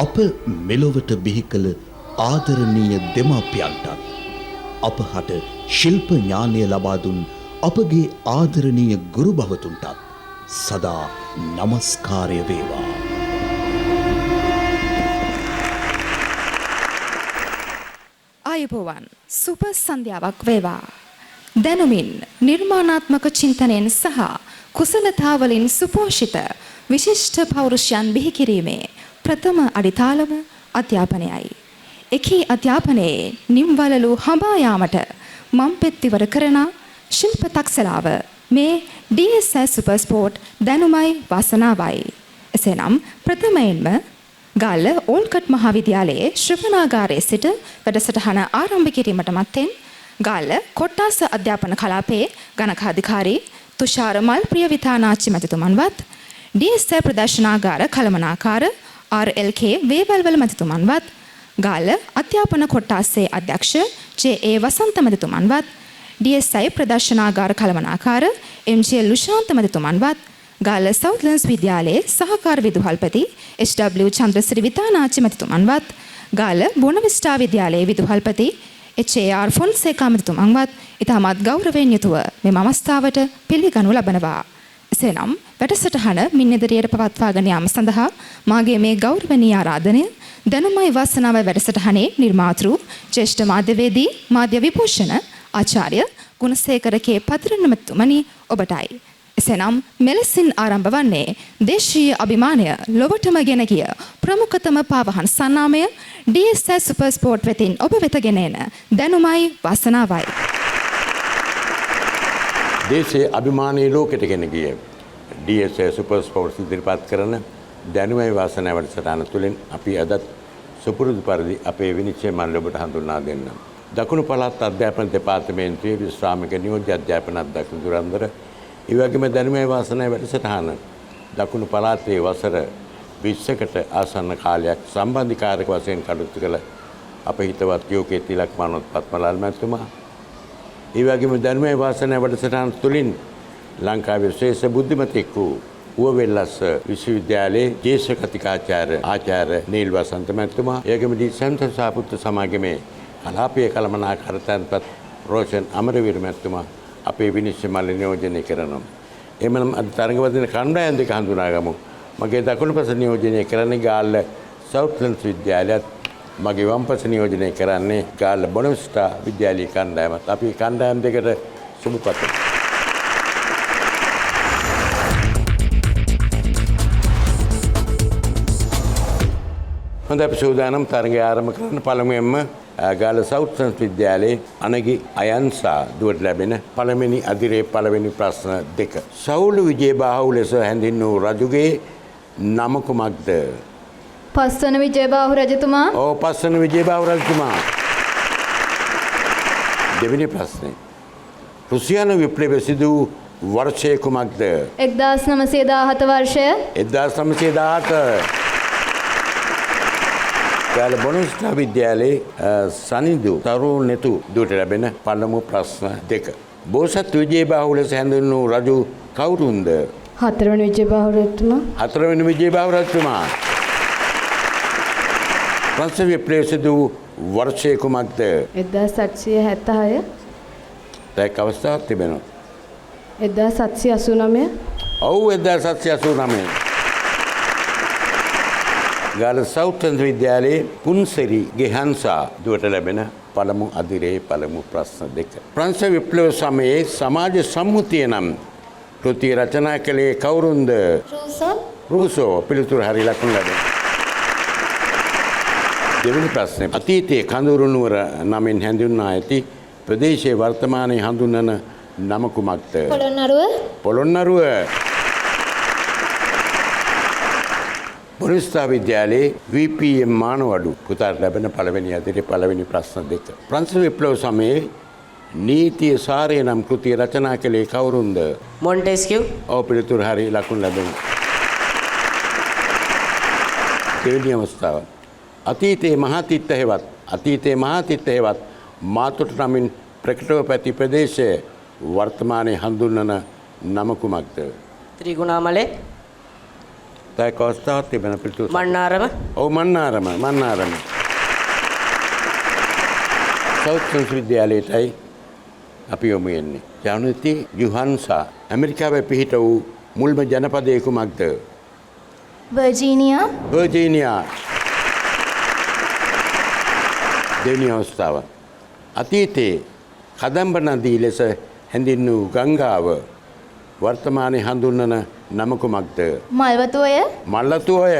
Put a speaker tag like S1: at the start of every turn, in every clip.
S1: අප මෙලොවට බිහි කළ ආදරණීය දෙමාපියන්ටත් අප හට ශිල්ප ඥානය ලබා දුන් අපගේ ආදරණීය ගුරු භවතුන්ටත් සදා නමස්කාරය වේවා.
S2: ආයුබෝවන්, සුබ සන්ධ්‍යාවක් වේවා. දැනුමින් නිර්මාණාත්මක චින්තනයෙන් සහ කුසලතාවලින් සුපෝෂිත විශිෂ්ට පෞරුෂයන් බිහි කිරීමේ ප්‍රථම අඩිතාලම අධ්‍යාපනයයි. එකී අධ්‍යාපනයේ නිම්වලලු හඹා යාමට මම්පෙත් ඉවර කරන ශිල්ප තක්සලාව මේ DSI super sport දැනුමයි වාසනාවයි. එසේනම් ප්‍රථමයෙන්ම ගාල්ල ඕල්කට් මහාවිද්‍යාලයේ ශ්‍රවණාගාරයේ සිට වැඩසටහන ආරම්භ කිරීමට මත්තෙන් ගාල්ල කොට්ටාස අධ්‍යාපන කලාපයේ ගණකාධිකාරී තුෂාර මල්ප්‍රිය විතානාච්චි මැතිතුමන්වත්, DSI ප්‍රදර්ශනාගාර කළමනාකාර RLK වේවල්වල මැතිතුමන්වත්, ගාල්ල අධ්‍යාපන කොට්ටාසේ අධ්‍යක්ෂ J.A. වසන්ත මැතිතුමන්වත්, DSI ප්‍රදර්ශනාගාර කළමනාකාර MJ Lushantha මැතිතුමන්වත්, ගාල්ල සවුත්ලන්ඩ්ස් විද්‍යාලයේ සහකාර විදුහල්පති HW Chandrasiri Withanachchi මැතිතුමන්වත්, ගාල්ල බොනවිස්ටා විද්‍යාලයේ විදුහල්පති HAR Fonseka මැතිතුමන්වත් ඉතාමත් ගෞරවයෙන් යුතුව මෙම අවස්ථාවට පිළිගනු ලබනවා. එසේනම් වැඩසටහන මින් ඉදිරියට පවත්වාගෙන යාම සඳහා මාගේ මේ ගෞරවනීය ආරාධනය දැනුමයි වාසනාවයි වැඩසටහනේ නිර්මාතෘ ජ්‍යෙෂ්ඨ මාධ්‍යවේදී මාධ්‍ය විභූෂණ ආචාර්ය ගුණසේකර කේ පතිරණ මැතිතුමනි ඔබටයි. එසේනම් මෙලෙසින් ආරම්භ වන්නේ දේශීය අභිමානය ලොවටම ගෙන ගිය ප්‍රමුඛතම පාවහන් සන්නාමය DSI super sport වෙතින් ඔබ වෙත ගෙන එන දැනුමයි වාසනාවයි.
S3: දේශීය අභිමානයේ ලෝකෙට ගෙන ගිය DSI super sports ඉදිරිපත් කරන දැනුමයි වාසනාව වැඩසටහන තුළින් අපි අදත් සුපුරුදු පරිදි අපේ විනිශ්චය මණ්ඩලය ඔබට හඳුන්වා දෙන්නම්. දකුණු පළාත් අධ්‍යාපන දෙපාර්තමේන්තුවේ විශ්‍රාමික නියෝජ්‍ය අධ්‍යාපන අධ්‍යක්ෂ දුරන්දර, ඒ වගේම දැනුමයි වාසනාව වැඩසටහන දකුණු පළාතේ වසර 20කට ආසන්න කාලයක් සම්බන්ධීකාරක වශයෙන් කටයුතු කළ අප හිතවත් යෝකේ තිලක් මනෝත් පත්මලාල් මැතිතුමා, ඒ වගේම දැනුමයි වාසනාව වැඩසටහන තුළින් ලංකාවේ ශ්‍රේෂ්ඨ බුද්ධිමතෙක් වූ ඌවවෙල්ලස්ස විශ්වවිද්‍යාලයේ ජ්‍යෙෂ්ඨ කතිකාචාර්ය ආචාර්ය නීල් වසන්ත මැතිතුමා, ඒ වගේම ඩී සැම්සන් සාපුත්‍ර සමාගමේ කලාපීය කළමනාකාර තැන්පත් රෝෂන් අමරවීර මැතිතුමා අපේ විනිශ්චය මල්ලි නියෝජනය කරනවා. එhmenan අද තරඟ වදින කණ්ඩායම් දෙක හඳුනාගමු. මගේ දකුණු පස නියෝජනය කරන්නේ ගාල්ල සවුත්ලන්ඩ්ස් විද්‍යාලයත්, මගේ වම් පස නියෝජනය කරන්නේ ගාල්ල බොනවිස්ටා විද්‍යාලීය කණ්ඩායමත්. අපි කණ්ඩායම් දෙකට සුබ පතමු. හොඳයි, අපි සූදානම් තරඟය ආරම්භ කරන්න. පළමුවෙන්ම ගාල්ල සවුත්ලන්ඩ්ස් විද්‍යාලයේ අනගි අයන්සා දුවට ලැබෙන පළවෙනි අදිරේ පළවෙනි ප්‍රශ්න දෙක. සවුලු විජේබාහු ලෙස හැඳින්වූ රජුගේ නම කුමක්ද?
S4: පස්වන විජේබාහු රජතුමා.
S3: ඔව්, පස්වන විජේබාහු රජතුමා. දෙවෙනි ප්‍රශ්නේ. රුසියානු විප්ලවය සිදු වූ වර්ෂය කුමක්ද?
S4: 1917 වර්ෂය.
S3: 1917. ගාල්ල බොනවිස්ටා විද්‍යාලයේ සනිදු තරුණෙතු දුවට ලැබෙන පළමු ප්‍රශ්න දෙක. බෝසත් විජේබාහු ලෙස හැඳින්වූ රජු කවුරුන්ද?
S5: හතරවන විජේබාහු රජතුමා.
S3: හතරවන විජේබාහු රජතුමා. ප්‍රංශ විප්ලවය සිදු වූ වර්ෂය කුමක්ද?
S5: 1876.
S3: තව අවස්ථාවක් තිබෙනවා.
S5: 1789.
S3: ඔව්, 1789. ගාල්ල සවුත්ලන්ඩ් විද්‍යාලයේ පුන්සෙරි ගෙහන්සා දුවට ලැබෙන පළමු අදිරේ පළමු ප්‍රශ්න දෙක. ප්‍රංශ විප්ලව සමයේ සමාජ සම්මුතිය නම් කෘතිය රචනා කළේ කවුරුන්ද?
S4: රූසෝ.
S3: රූසෝ. පිළිතුර හරි, ලකුණු ලැබෙනවා. දෙවෙනි ප්‍රශ්නේ. අතීතයේ කඳවුරු නුවර නමින් හැඳින්වා ඇති ප්‍රදේශයේ වර්තමානයේ හඳුන්වන නම කුමක්ද?
S4: පොළොන්නරුව.
S3: පොළොන්නරුව. බොනවිස්ටා විද්‍යාලයේ VPM මානවඩු පුතාට ලැබෙන පළවෙනි අදිරේ පළවෙනි ප්‍රශ්න දෙක. ප්‍රංශ විප්ලව සමයේ නීතිය සාරය නම් කෘතිය රචනා කළේ කවුරුන්ද?
S6: මොන්ටෙස්කියු.
S3: ඔව්, පිළිතුරු හරි, ලකුණු ලැබෙනවා. දෙවෙනි අවස්ථාව. අතීතයේ මහතිත්ත හෙවත් අතීතයේ මහතිත්ත හෙවත් මාතෘ නමින් ප්‍රකටව පැති ප්‍රදේශය වර්තමානයේ හඳුන්වන නම කුමක්ද?
S6: ත්‍රිකුණාමලේ.
S3: තව එක් අවස්ථාවක් තිබෙන පිළිතුරු.
S6: මන්නාරම.
S3: ඔව්, මන්නාරම, මන්නාරම. සවුත් විශ්වවිද්‍යාලයටයි අපි යොමු වෙන්නේ. ජනුති යුහන්සා ඇමරිකාවේ පිහිට වූ මුල්ම ජනපදය කුමක්ද?
S7: වර්ජීනියා.
S3: වර්ජීනියා. දෙවෙනි අවස්ථාව. අතීතයේ කදම්බ නදී ලෙස හැඳින්වූ ගංගාව වර්තමානයේ හඳුන්වන නම කුමක්ද?
S7: මල්වතු ඔය.
S3: මල්වතු ඔය.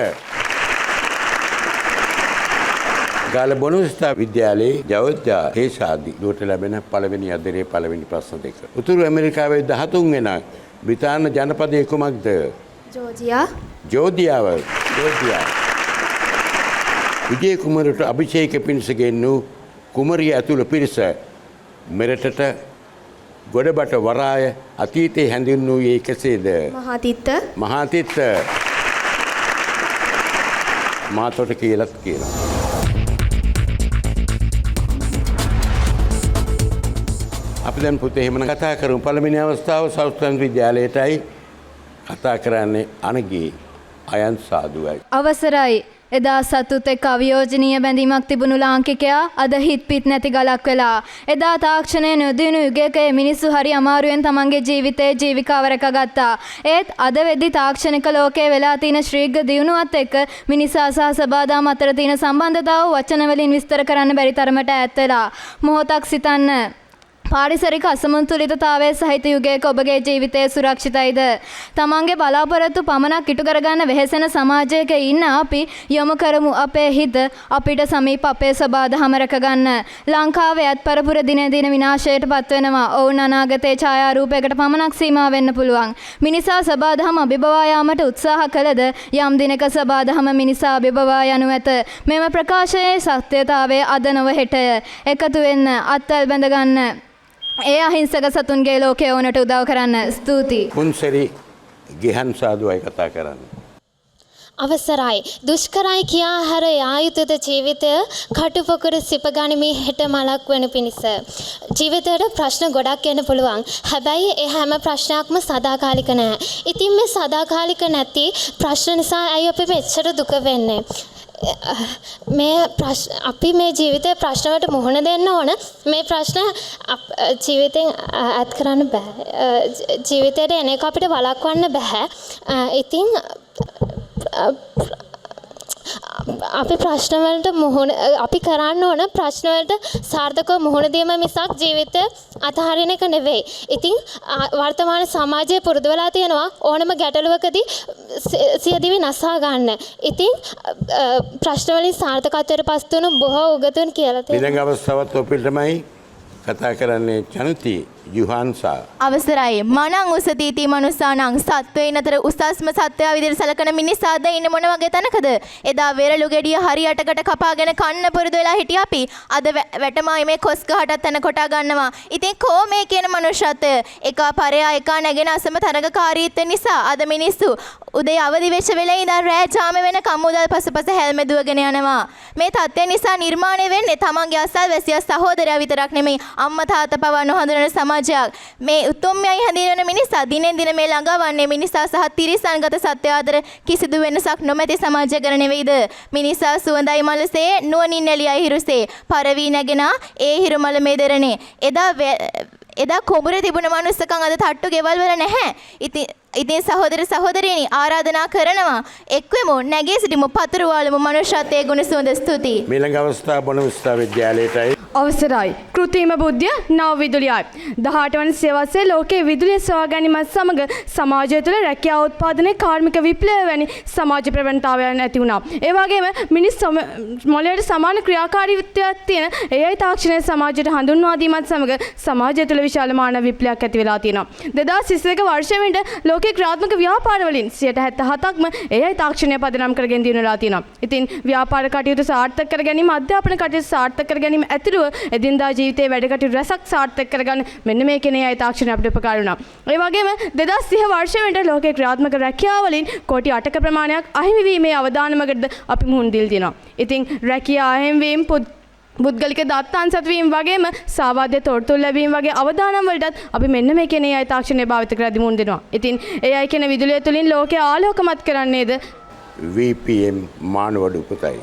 S3: ගාල බොනවිස්තා විද්‍යාලයේ ජයෝජ්ජා හේෂාදි දුවට ලැබෙන පළවෙනි අදිරේ පළවෙනි ප්‍රශ්න දෙක. උතුරු ඇමරිකාවේ 13 වෙන බ්‍රිතාන්‍ය ජනපදය කුමක්ද?
S7: ජෝර්ජියා.
S3: ජෝර්ජියාව. ජෝර්ජියා. විජය කුමරට අභිෂේක පිණිස ගෙන්වූ කුමරිය ඇතුළු පිරිස මෙරටට ගොඩබට වරාය අතීතයේ හැඳින්වූයේ කෙසේද?
S7: මහාතිත්ත.
S3: මහාතිත්ත. මාතොට කියලත් කියනවා. අපි දැන් පුතේ එහෙමනම් කතා කරමු. පළවෙනි අවස්ථාව සවුත්ලන්ඩ් විද්‍යාලයටයි කතා කරන්නේ අනගී අයන් සාදුවයි.
S4: අවසරයි. එදා සතුත් එක්ක අවියෝජනීය බැඳීමක් තිබුණු ලාංකිකයා අද හිත් පිත් නැති ගලක් වෙලා. එදා තාක්ෂණය නොදියුණු යුගයක මිනිස්සු හරි අමාරුවෙන් තමන්ගේ ජීවිතයේ ජීවිකාව රැකගත්තා. ඒත් අද වෙද්දි තාක්ෂණික ලෝකයේ වෙලා තියෙන ශීඝ්‍ර දියුණුවත් එක්ක මිනිසා සහ සබාදාම අතර තියෙන සම්බන්ධතාව වචන වලින් විස්තර කරන්න බැරි තරමට ඈත් වෙලා. මොහොතක් සිතන්න. පාරිසරික අසමතුලිතතාවය සහිත යුගයක ඔබගේ ජීවිතය සුරක්ෂිතයිද? තමන්ගේ බලාපොරොත්තු පමණක් ඉටු කරගන්න වෙහෙසෙන සමාජයක ඉන්න අපි යොමු කරමු අපේ හිත අපිට සමීප අපේ සබාදහම රැකගන්න. ලංකාවේ අත් පරපුර දින දින විනාශයට පත්වෙනවා. ඔවුන් අනාගතයේ ඡායාරූපයකට පමණක් සීමා වෙන්න පුළුවන්. මිනිසා සබාදහම අභිබවා යාමට උත්සාහ කළද යම් දිනක සබාදහම මිනිසා අභිබවා යනු ඇත. මෙම ප්‍රකාශයේ සත්‍යතාවය අද නොව හෙටය. එකතු වෙන්න, අත්වැල් බැඳ ගන්න. ඒ අහිංසක සතුන්ගේ ලෝකය ඕනට උදව් කරන්න. ස්තුතියි.
S3: පුන්සරි ගිහන් සාදුවයි කතා කරන්නේ.
S8: අවසරයි. දුෂ්කරයි කියා හැර යා යුතුද ජීවිතය කටුපොකුරු සිප ගනිමි හෙට මලක් වන පිණිස. ජීවිතයට ප්‍රශ්න ගොඩක් එන්න පුළුවන්. හැබැයි ඒ හැම ප්‍රශ්නයක්ම සදාකාලික නෑ. ඉතින් මේ සදාකාලික නැති ප්‍රශ්න නිසා ඇයි අපි මෙච්චර දුක වෙන්නේ? මේ අපි මේ ජීවිතේ ප්‍රශ්න වලට මුහුණ දෙන්න ඕන. මේ ප්‍රශ්න ජීවිතෙන් ඈත් කරන්න බෑ. ජීවිතේට එන එක අපිට වළක්වන්න බෑ. ඉතින් අපි ප්‍රශ්න වලට මුහුණ අපි කරන්න ඕන ප්‍රශ්න වලට සාර්ථකව මුහුණ දීම මිසක් ජීවිතය අතහරින එක නෙවෙයි. ඉතින් වර්තමාන සමාජයේ පුරුදු වෙලා තියෙනවා ඕනම ගැටලුවකදී සියදිවි නසා ගන්න. ඉතින් ප්‍රශ්න වලින් සාර්ථකත්වයට පත් වුණු බොහෝ උගතුන් කියලා තියෙනවා.
S3: ඊළඟ අවස්ථාවත් ඔපිටමයි කතා කරන්නේ චනුති යුහන්සා.
S7: අවසරයි. මනං උසතීති මනුස්සානං සත්වයින් අතර උසස්ම සත්වයා විදිහට සැලකන මිනිසා ද ඉන්නේ මොන වගේ තැනකද? එදා වෙරළු ගෙඩිය හරි අටකට කපාගෙන කන්න පුරුදු වෙලා හිටිය අපි අද වැටමායි මේ කොස් ගහටත් තැන කොටා ගන්නවා. ඉතින් කෝ මේ කියන මනුෂ්‍යත්වය? එකා පරයා එකා නැගෙන අසම තරගකාරීත්වය නිසා අද මිනිස්සු උදේ අවදි වෙච්ච වෙලේ ඉඳන් රෑ ජාම වෙනකම් මුදල් පසුපස හැල්ම දුවගෙන යනවා. මේ තත්ත්වය නිසා නිර්මාණය වෙන්නේ තමන්ගේ අසල්වැසියා සහෝදරයා විතරක් නෙමෙයි, අම්මා තාත්තා පවා නොහඳුනන සමාජයක්. මේ උතුම්යයි හැඳින්වෙන මිනිසා දිනෙන් දින මේ ළඟාවන්නේ මිනිසා සහ තිරිසන්ගත සත්වයා අතර කිසිදු වෙනසක් නොමැති සමාජය ගැන නෙවෙයිද? මිනිසා සුවඳයි මලසේ, නුවණින් එළියයි හිරුසේ, පරවී නැගෙන ඒ හිරු මල මේ දෙරණේ. එදා කොඹුරේ තිබුණ මනුස්සකම් අද තට්ටු ගෙවල් වල නැහැ. ඉතින් සහෝදර සහෝදරියනි ආරාධනා කරනවා එක්වෙමු, නැගී සිටිමු, පතුරු වාලමු මනුෂ්‍යත්වයේ ගුණ සුවඳ. ස්තුතියි.
S3: මීළඟ අවස්ථාව බොනවිස්තා විද්‍යාලයටයි.
S5: අවසරයි. කෘත්‍රිම බුද්ධිය නව විදුලියයි. 18 වන සියවසේ ලෝකයේ විදුලිය සොයා ගැනීමත් සමග සමාජය තුළ රැකියා උත්පාදනයේ කාර්මික විප්ලවය වැනි සමාජ ප්‍රවණතාවයන් ඇති වුණා. ඒ වගේම මිනිස් මොළයට සමාන ක්‍රියාකාරීත්වයක් තියෙන AI තාක්ෂණය සමාජයට හඳුන්වා දීමත් සමග සමාජය තුළ විශාල මානව විප්ලවයක් ඇති වෙලා තියෙනවා. 2022 වර්ෂය වෙනට ලෝකයේ ක්‍රියාත්මක ව්‍යාපාර වලින් 77%ක්ම AI තාක්ෂණය පදනම් කරගෙන දියුණු වෙලා තියෙනවා. ඉතින් ව්‍යාපාර කටයුතු සාර්ථක කර ගැනීම, අධ්‍යාපන කටයුතු සාර්ථක කර ගැනීම ඇතුළුව එදිනදා ජීවිතයේ වැඩ කටයුතු රැසක් සාර්ථක කරගන්න මෙන්න මේ කියන AI තාක්ෂණය අපිට උපකාර වුණා. ඒ වගේම 2030 වර්ෂය වෙනට ලෝකයේ ක්‍රියාත්මක රැකියාව වලින් කෝටි 8ක ප්‍රමාණයක් අහිමි වීමේ අවදානමකටද අපි මුහුණ දීලා තියෙනවා. ඉතින් රැකියා අහිමිවීම, පුද්ගලික දත්තාංශ වීම වගේම සාවාද්‍ය තොරතුරු ලැබීම වගේ අවදානම් වලටත් අපි මෙන්න මේ කියන AI තාක්ෂණය භාවිත කරලා මුහුණ දෙනවා. ඉතින් AI කියන විදුලිය තුලින් ලෝකය ආලෝකමත් කරන්නේද
S3: VPM මානවඩු පුතයි.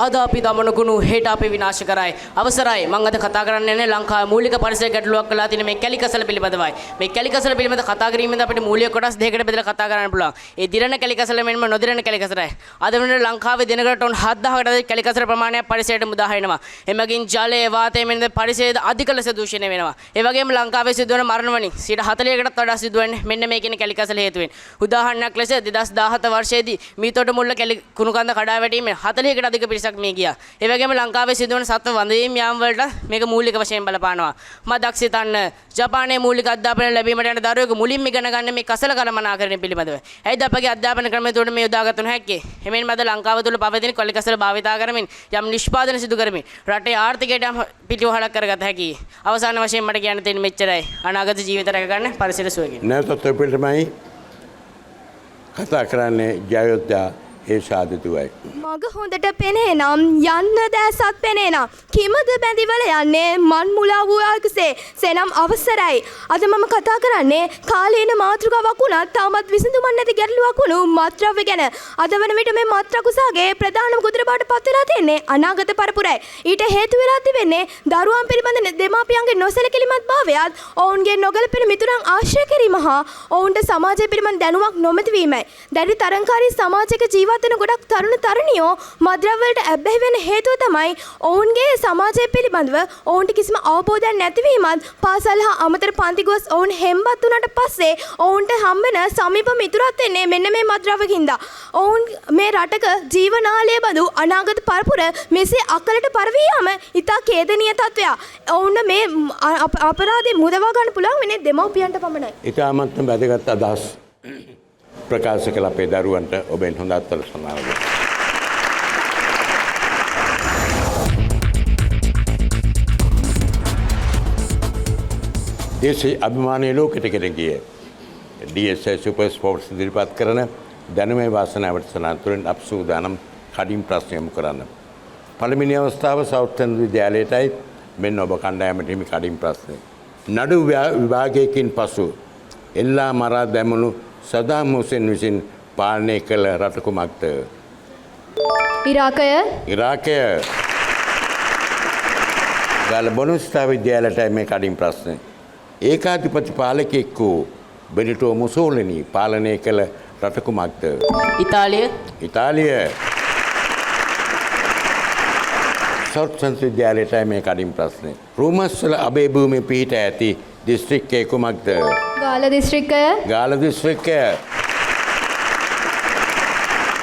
S6: අද අපි දමන කුණු හෙට අපි විනාශ කරයි. අවසරයි, මම අද කතා කරන්න යන්නේ ලංකාවේ මූලික පරිසර ගැටලුවක් වෙලා තියෙන මේ කැලිකසල පිළිබඳවයි. මේ කැලිකසල පිළිබඳ කතා කිරීමෙන්ද අපිට මූලික කොටස් දෙකකට බෙදලා කතා කරන්න පුළුවන්. ඒ දිරණ කැලිකසල මෙන්ම නොදිරණ කැලිකසලයි. අද වෙනකොට ලංකාවේ දිනකට ටොන් 7000කට අධික කැලිකසල ප්‍රමාණයක් පරිසරයට මුදා හරිනවා. එමගින් ජලය, වාතය මෙන්ම පරිසරයද අධික ලෙස දූෂණය වෙනවා. ඒ වගේම ලංකාවේ සිදුවන මරණ වලින් 40%කටත් වඩා සිදුවන්නේ මෙන්න මේ කියන කැලිකසල හේතුවෙන්. උදාහරණයක් ලෙස 2017 වර්ෂයේදී මීතොට මුල්ල කැලි කුණු කන්ද කඩා වැටීමෙන් 40කට අධික පිරිසක් මේ ගියා. ඒ වගේම ලංකාවේ සිදුවන සත්ව වඳවීම් යාම් වලට මේක මූලික වශයෙන් බලපානවා. මදක් සිතන්න ජපානයේ මූලික අධ්‍යාපනය ලැබීමට යන දරුවෙකු මුලින්ම ඉගෙන ගන්න මේ කසල කළමනාකරණය පිළිබඳව. ඇයිද අපගේ අධ්‍යාපන ක්‍රමය තුළ මේ යොදාගත නොහැක්කේ? එමෙන්ම අද ලංකාව තුළ පවතින කැලිකසල භාවිතා කරමින් යම් නිෂ්පාදන සිදු කරමින් රටේ ආර්ථිකයට යම් පිටිවහලක් කරගත හැකියි. අවසාන වශයෙන් මට කියන්න තියෙන්නේ මෙච්චරයි. අනාගත ජීවිත රැක ගන්න පරිසර සුවකින්.
S3: නැවතත් ඔබටමයි කතා කරන්නේ ජයොද්දා ඒ සාධුතුවයි.
S5: මග හොඳට පෙනේ නම් යන්න දැසත් පෙනේ නම් කිමද බැඳිවල යන්නේ මන් මුලා වූ අයකුසේ සෙනම් අවසරයි. අද මම කතා කරන්නේ කාලීන මාතෘකාවක් වුණත් තාමත් විසඳුමක් නැති ගැටලුවක් වුණු මත්ද්‍රව්‍ය ගැන. අද වන විට මේ මත්ද්‍රව්‍ය ප්‍රධානම ගොදුර බවට පත් වෙලා තියෙන්නේ අනාගත පරපුරයි. ඊට හේතු වෙලා තිබෙන්නේ දරුවන් පිළිබඳ දෙමාපියන්ගේ නොසැලකිලිමත් භාවයත් ඔවුන්ගේ නොගැලපෙන මිතුරන් ආශ්‍රය කිරීම හා ඔවුන්ට සමාජය පිළිබඳ දැනුමක් නොමැති වීමයි. දැඩි තරඟකාරී සමාජයක ජීවත් වෙන ගොඩක් තරුණ තරුණියෝ මත්ද්‍රව්‍ය වලට ඇබ්බැහි වෙන හේතුව තමයි ඔවුන්ගේ සමාජය පිළිබඳව ඔවුන්ට කිසිම අවබෝධයක් නැතිවීමත් පාසල් හා අමතර පන්ති ගොස් ඔවුන් හෙම්බත් වුණාට පස්සේ ඔවුන්ට හම්බෙන සමීප මිතුරත් වෙන්නේ මෙන්න මේ මත්ද්‍රව්‍ය හින්දා. ඔවුන් මේ රටක ජීවනාලය බඳු අනාගත පරපුර මෙසේ අකලට පරවී යාම ඉතා ඛේදනීය තත්ත්වයක්. ඔවුන් මේ අපරාධේ මුදවා ගන්න පුළුවන් වෙන්නේ දෙමව්පියන්ට පමණයි.
S3: ඉතාමත්ම වැදගත් අදහස් ප්‍රකාශ කළ අපේ දරුවන්ට ඔබෙන් හොඳ අත්වල සමාව දෙන්න. දේශීය අභිමානයේ ලෝකෙට ගෙන ගිය DSI super sports ඉදිරිපත් කරන දැනුමේ වාසනාව වැඩසටහන තුළින් අප සූදානම් කඩින් ප්‍රශ්න යොමු කරන්න. පළවෙනි අවස්ථාව සවුත් ඇන්ඩ් විද්‍යාලයටයි. මෙන්න ඔබ කණ්ඩායමට හිමි කඩින් ප්‍රශ්නය. නඩු විභාගයකින් පසු එල්ලා මරා දැමුණු සදාම් හුසේන් විසින් පාලනය කළ රට කුමක්ද?
S4: ඉරාකය.
S3: ඉරාකය. ගාල බොනුස්තා විද්‍යාලයටයි මේ කඩින් ප්‍රශ්නය. ඒකාධිපති පාලකයෙක් වූ බෙනිටෝ මුසෝලිනි පාලනය කළ රට කුමක්ද?
S6: ඉතාලිය.
S3: ඉතාලිය. සවුත් සෙන්ට් විද්‍යාලයටයි මේ කඩින් ප්‍රශ්නය. රූමස්වල අබේ භූමිය පිහිට ඇති දිස්ත්‍රික්කය කුමක්ද?
S4: ගාල දිස්ත්‍රික්කය.
S3: ගාල දිස්ත්‍රික්කය.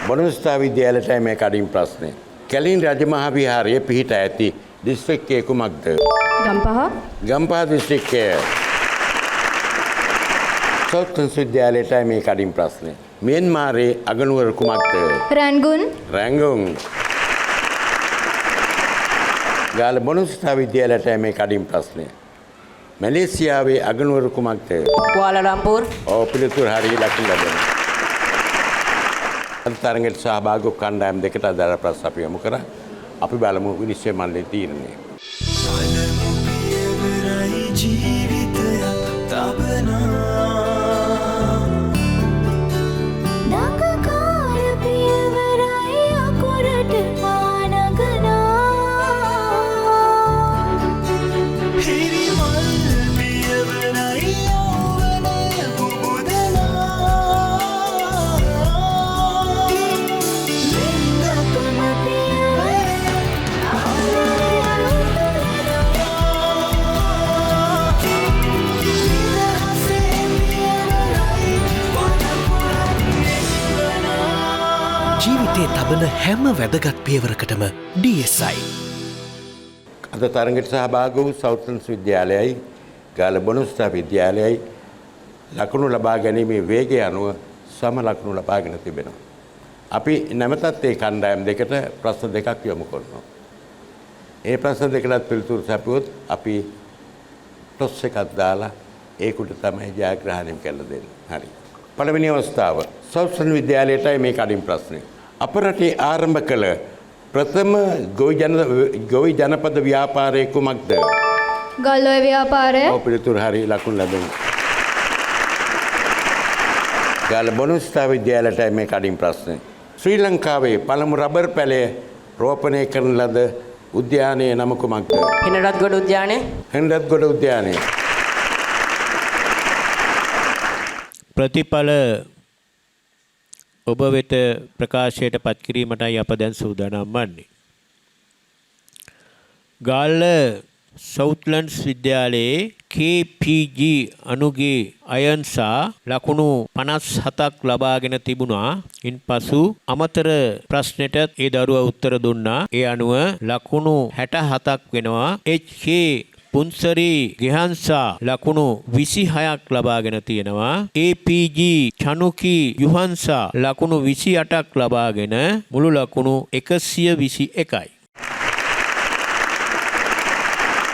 S3: බොනුස්තා විද්‍යාලයටයි මේ කඩින් ප්‍රශ්නය. කැලින් රජමහා විහාරය පිහිට ඇති දිස්ත්‍රික්කය කුමක්ද?
S5: ගම්පහ.
S3: ගම්පහ දිස්ත්‍රික්කය. සවුත් සෙන්ට් විද්‍යාලයටයි මේ කඩින් ප්‍රශ්නය. මියන්මාරයේ අගනුවර කුමක්ද?
S4: රැංගුන්.
S3: රැංගුන්. ගාල බොනුස්තා විද්‍යාලයටයි මේ කඩින් ප්‍රශ්නය. මැලේසියාවේ අගනුවර කුමක්ද?
S6: කුආලාලම්පූර්.
S3: ඔව්, පිළිතුරු හරි ලකුණු ලැබෙනවා. අද තරඟයට සහභාගී වූ කණ්ඩායම් දෙකට අදාළ ප්‍රශ්න අපි යොමු කරා. අපි බලමු විනිශ්චය මණ්ඩලයේ තීරණය.
S9: පළමු පියවරයි ජීවිතයක් තබනා
S7: දඟකාර පියවරයි අකුරට පානගනා
S9: හිරිමල් පියවරයි යෞවනය පුබුදනා
S7: ලෙන්ගතුම පියවර
S9: නිදහසේ පියවරයි පරපුරක් එක්වනා
S10: ජීවිතේ තබන හැම වැදගත් පියවරකටම DSI.
S3: අද තරඟයට සහභාගී වූ සවුත්ලන්ඩ්ස් විද්‍යාලයයි ගාල බොනුස්තා විද්‍යාලයයි ලකුණු ලබා ගැනීමේ වේගය අනුව සම ලකුණු ලබාගෙන තිබෙනවා. අපි නැවතත් ඒ කණ්ඩායම් දෙකට ප්‍රශ්න දෙකක් යොමු කරනවා. ඒ ප්‍රශ්න දෙකටත් පිළිතුරු සැපුවොත් අපි ටොස් එකක් දාලා ඒකට තමයි ජයග්‍රහණය කරලා දෙන්නේ. හරි. පළවෙනි අවස්ථාව සවුත්ලන්ඩ් විද්‍යාලයටයි මේ කඩින් ප්‍රශ්නය. අප රටේ ආරම්භ කළ ප්‍රථම ගොවි ජනපද ව්‍යාපාරය කුමක්ද?
S4: ගල්ඔය ව්‍යාපාරය.
S3: ඔව්, පිළිතුරු හරි ලකුණු ලැබෙනවා. ගාල බොනුස්තා විද්‍යාලයටයි මේ කඩින් ප්‍රශ්නය. ශ්‍රී ලංකාවේ පළමු රබර් පැලය රෝපණය කරන ලද උද්‍යානයේ නම කුමක්ද?
S6: හෙනරත්ගොඩ උද්‍යානය.
S3: හෙනරත්ගොඩ උද්‍යානය.
S11: ප්‍රතිඵල ඔබ වෙත ප්‍රකාශයට පත් කිරීමටයි අප දැන් සූදානම් වන්නේ. ගාල්ල සවුත්ලන්ඩ්ස් විද්‍යාලයේ KPG අනුගේ අයන්සා ලකුණු 57ක් ලබාගෙන තිබුණා. ඉන්පසු අමතර ප්‍රශ්නෙට ඒ දරුවා උත්තර දුන්නා. ඒ අනුව ලකුණු 67ක් වෙනවා. HK Punsari ගෙහන්සා ලකුණු 26ක් ලබාගෙන තියෙනවා. APG චනුකි යුහන්සා ලකුණු 28ක් ලබාගෙන මුළු ලකුණු 121යි.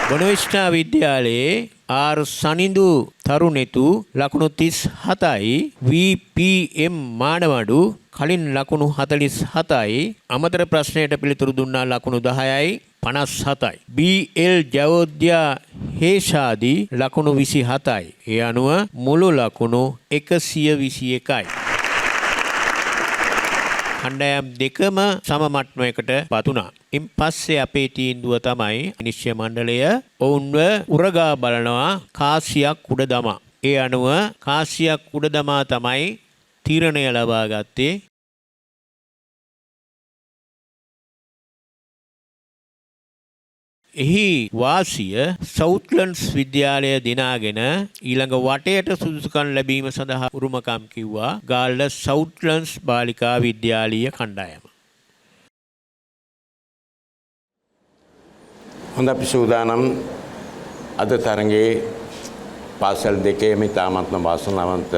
S11: බොනවිස්ටා විද්‍යාලයේ ආර් සනිඳු තරුණෙතු ලකුණු 37යි, VPM මානවඩු කලින් ලකුණු 47යි, අමතර ප්‍රශ්නයට පිළිතුරු දුන්නා ලකුණු 10යි 57යි. BL ජයෝද්‍යා හේෂාදී ලකුණු 27යි. ඒ අනුව මුළු ලකුණු 121යි. කණ්ඩායම් දෙකම සම මට්ටමකට පත් වුණා. ඉන් පස්සේ අපේ තීන්දුව තමයි විනිශ්චය මණ්ඩලය ඔවුන්ව උරගා බලනවා කාසියක් උඩ දමා. ඒ අනුව කාසියක් උඩ දමා තමයි තීරණය ලබා ගත්තේ. එහි වාසිය සවුත්ලන්ඩ්ස් විද්‍යාලය දිනාගෙන ඊළඟ වටයට සුදුසුකම් ලැබීම සඳහා උරුමකම් කිව්වා ගාල්ල සවුත්ලන්ඩ්ස් බාලිකා විද්‍යාලීය කණ්ඩායම.
S3: හොඳ, අපි සූදානම් අද තරඟයේ පාසල් දෙකේම ඉතාමත්ම වාසනාවන්ත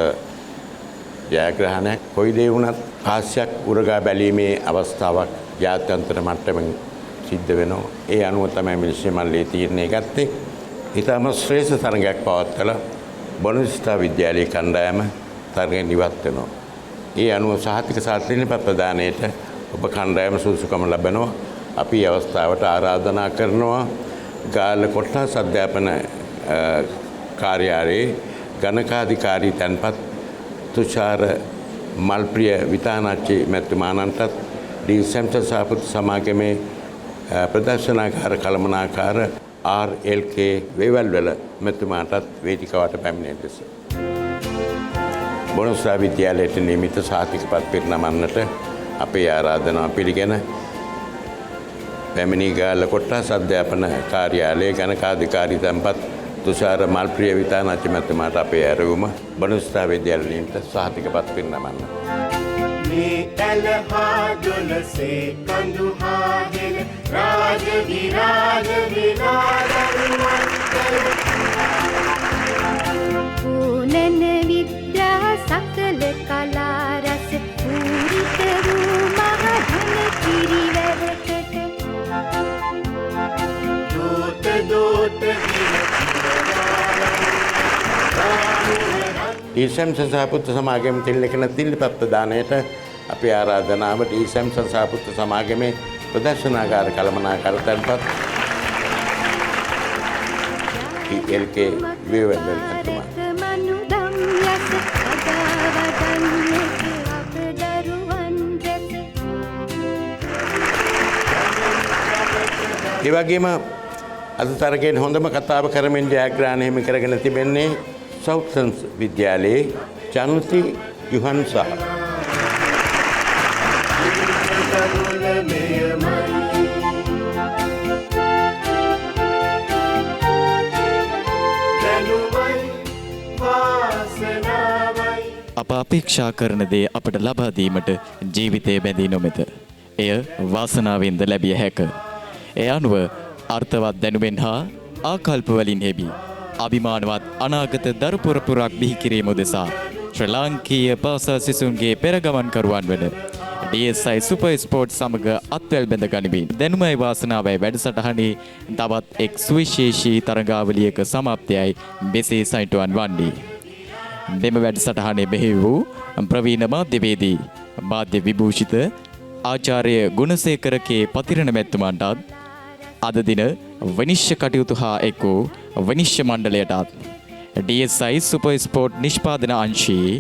S3: ජයග්‍රහණයක්. කොයි දේ වුණත් කාසියක් උරගා බැලීමේ අවස්ථාවක් ජාත්‍යන්තර මට්ටමින් සිද්ධ වෙනවා. ඒ අනුව තමයි විනිශ්චය මණ්ඩලය තීරණය ගත්තේ. ඉතාම ශ්‍රේෂ්ඨ තරඟයක් පවත්වලා බොනවිස්ටා විද්‍යාලයේ කණ්ඩායම තරඟයෙන් ඉවත් වෙනවා. ඒ අනුව සහතික සාත්‍රිනිපත් ප්‍රදානයට ඔබ කණ්ඩායම සුදුසුකම ලබනවා. අපි අවස්ථාවට ආරාධනා කරනවා ගාල්ල කොට්ටාස අධ්‍යාපන කාර්යාලයේ ගණකාධිකාරී තැන්පත් තුෂාර මල්ප්‍රිය විතානාච්චි මැතිතුමාණන්ටත්, ඩී සැම්සන් සහපුත් සමාගමේ ප්‍රදර්ශනාකාර කළමනාකාර RLK වේවල්වල මැතිතුමාටත් වේදිකාවට පැමිණෙන ලෙස බොනස්සා විද්‍යාලයට නියමිත සහතිකපත් පිරිනමන්නට අපේ ආරාධනාව පිළිගෙන පැමිණි ගාල්ල කොට්ටාස අධ්‍යාපන කාර්යාලයේ ගණකාධිකාරී තැන්පත් තුෂාර මල්ප්‍රිය විතානාච්චි මැතිතුමාට අපේ ඇරයුම බොනස්සා විද්‍යාලය නියමිත සහතිකපත් පිරිනමන්න.
S9: මේ ඇල හා දොළසේ කඳු හා හෙළ රාජ විරාජ විලාදරුවන් කළ
S12: පූනන විද්‍යා සකල කලා රස පූරිත වූ මහධන පිරිවැරකට
S9: දෝත දෝත
S3: ඩී සැම්සන් සහපුත්‍ර සමාගම තිල්ලකන තිල්ලිපත් ප්‍රදානයට අපේ ආරාධනාව ඩී සැම්සන් සහපුත්‍ර සමාගමේ ප්‍රදර්ශනාගාර කළමනාකාර තැන්පත් ELK වේවැල්වල මැතිතුමා.
S12: මනුදම් යස අදා වදන්නට අප දරුවන් රැස.
S3: ඒ වගේම අද තරගයෙන් හොඳම කතාව කරමින් ජයග්‍රහණය හිමි කරගෙන තිබෙන්නේ සවුත්ලන්ඩ්ස් විද්‍යාලයේ චනුති යුහන් සහ.
S13: අප අපේක්ෂා කරන දේ අපට ලබා දීමට ජීවිතය බැඳී නොමැත. එය වාසනාවෙන්ද ලැබිය හැක. එය අනුව අර්ථවත් දැනුමෙන් හා ආකල්ප වලින් හෙබි අභිමානවත් අනාගත දරු පොරපුරක් බිහි කිරීම උදෙසා ශ්‍රී ලාංකීය පාසල් සිසුන්ගේ පෙරගමන්කරුවන් වන DSI super sport සමග අත්වැල් බැඳ ගනිමින් දැනුමයි වාසනාවයි වැඩසටහනේ තවත් එක් සුවිශේෂී තරගාවලියක සමාප්තියයි මෙසේ සයිටුවන් වන්නේ. මෙම වැඩසටහනේ මෙහෙය වූ ප්‍රවීණ මාධ්‍යවේදී මාධ්‍ය විභූෂිත ආචාර්ය ගුණසේකර කේ පතිරණ මැතිතුමන්ටත් අද දින විනිශ්චය කටයුතු හා එක් වූ විනිශ්චය මණ්ඩලයටත් DSI super sport නිෂ්පාදන අංශයේ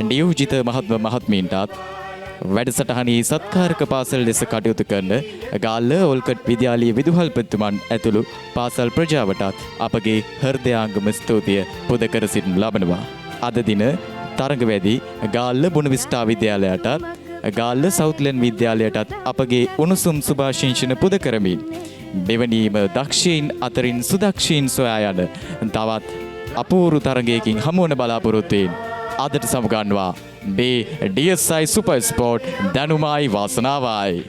S13: නියෝජිත මහත්ම මහත්මීන්ටත් වැඩසටහනෙහි සත්කාරක පාසල් ලෙස කටයුතු කරන ගාල්ල ඔල්කට් විද්‍යාලීය විදුහල්පතිතුමන් ඇතුළු පාසල් ප්‍රජාවටත් අපගේ හෘදයාංගම ස්තුතිය පුද කර සිටිනු ලබනවා. අද දින තරඟවැදි ගාල්ල බුණවිස්ටා විද්‍යාලයටත් ගාල්ල සවුත්ලන්ඩ් විද්‍යාලයටත් අපගේ උණුසුම් සුභාශිංසන පුද කරමින් මෙවැනිම දක්ෂයින් අතරින් සුදක්ෂයින් සොයා යන තවත් අපූරු තරගයකින් හමුවන බලාපොරොත්තුවෙන් අදට සමුගන්නවා. මේ DSI super sport දැනුමයි වාසනාවයි.